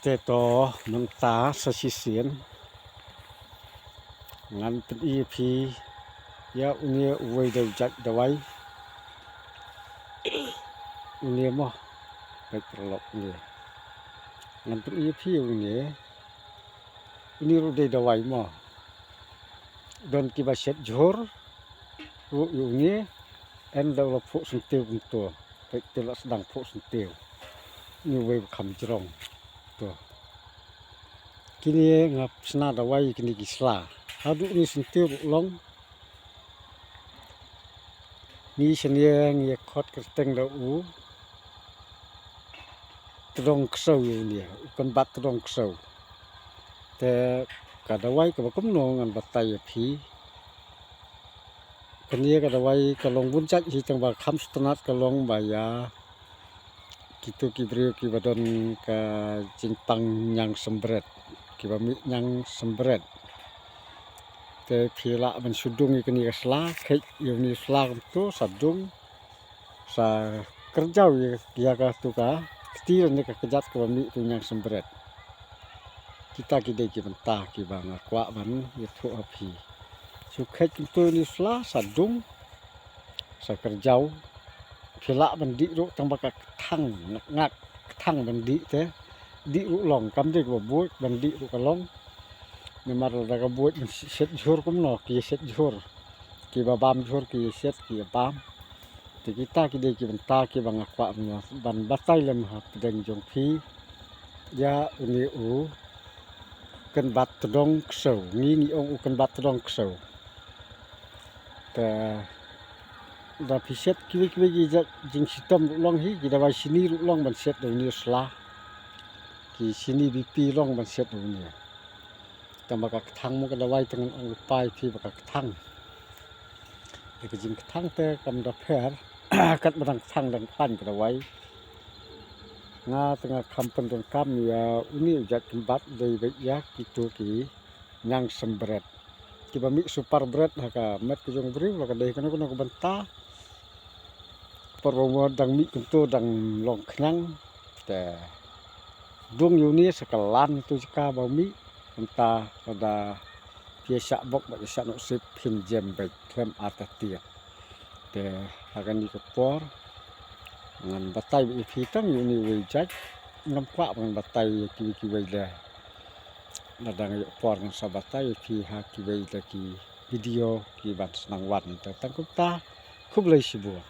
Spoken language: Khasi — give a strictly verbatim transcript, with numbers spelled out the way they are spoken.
Te to mynta sa shisien ngan pyni ïa phi ïa une uwei da u jait dawai. Une mo, peit paralok une. Ngan pyni ïa phi ïa une. Une ruh dei dawai mo. Don kiba shet jhur ruh ïa une. Ynda u la phuh syntiew kumto, peit te la sdang phuh syntiew. Une uwei ba kham jrong. To. Kine nga shna dawai ïa kine ki sla. Haduh une syntiew ruh long. Ngi shane ngi ïa khot kyrteng da u tdong ksew ïa une, u kynbat tdong ksew. Te ka dawai kaba kumno ngan batai ïa phi. Kane ka dawai ka long bun jait hi, tang ba kham sngewtynnat ka long ba ïa kito ki briew kiba don ka jingpang ñiang sembret, kiba mih ñiang sembret. Te phi lah ban shu dung ïa kane ka sla, kheit ïa une u sla kumto sa dung, sa kyrjaw ïa, ïa kato ka kti lane ka kjat kaba mih tu ñiang sembret. Kita ki dei ki bynta kiba nga kwah ban ïathuh ha phi. Shu kheit kumto ïa une u sla sa dung, sa kyrjaw. Phi lah ban dih ruh tang ba ka kthang, ngak ngak kthang ban dih te. Dih ruh long, kam dei kaba buit, ban dih ruh ka long. Namar lada ka buit ban shet jhur kumno, ki shet jhur. Kiba bam jhur ki shet, ki bam. Te kita ki dei ki bynta kiba nga kwah ban, ban batai lem hapdeng jong phi. Ïa une u kynbat tdong ksew, ngi ngi ong u kynbat tdong ksew. Te da phi shet kiwei kiwei ki jait jingshitom ruh long hi, ki dawai shini ruh long ban shet da une u sla. Ki shini B P long ban shet da une. Tang ba ka kthang mo ka dawai, tang ngan ong lypa ïa phi ba ka kthang. Ïa ka jingkthang te kam da pher katba dang kthang dang khlaiñ ka dawai. Nga te nga kham pyndonkam ïa une u jait kynbat dei beit ïa kito ki ñiang sembret. Kiba mih super bret ha ka met ka jong u briew, la ka dei kano kano ka bynta. Por ba mo dang mih kumto dang long khñiang. Te dung ïa une sa ka lan tu jaka ba mih. Mynta lada phi ïa shah bok bad ïa shah nohsip phin jem beit khlem artatien. Te ha kane ka por ngan batai beit ïa phi tang ïa une uwei u jait. Ngam kwah ba ngan batai ïa kiwei kiwei de. Lada nga ïoh por ngan sa batai ïa phi ha kiwei de ki video kiban sdang wan. Te tang kumta, khublei shibun.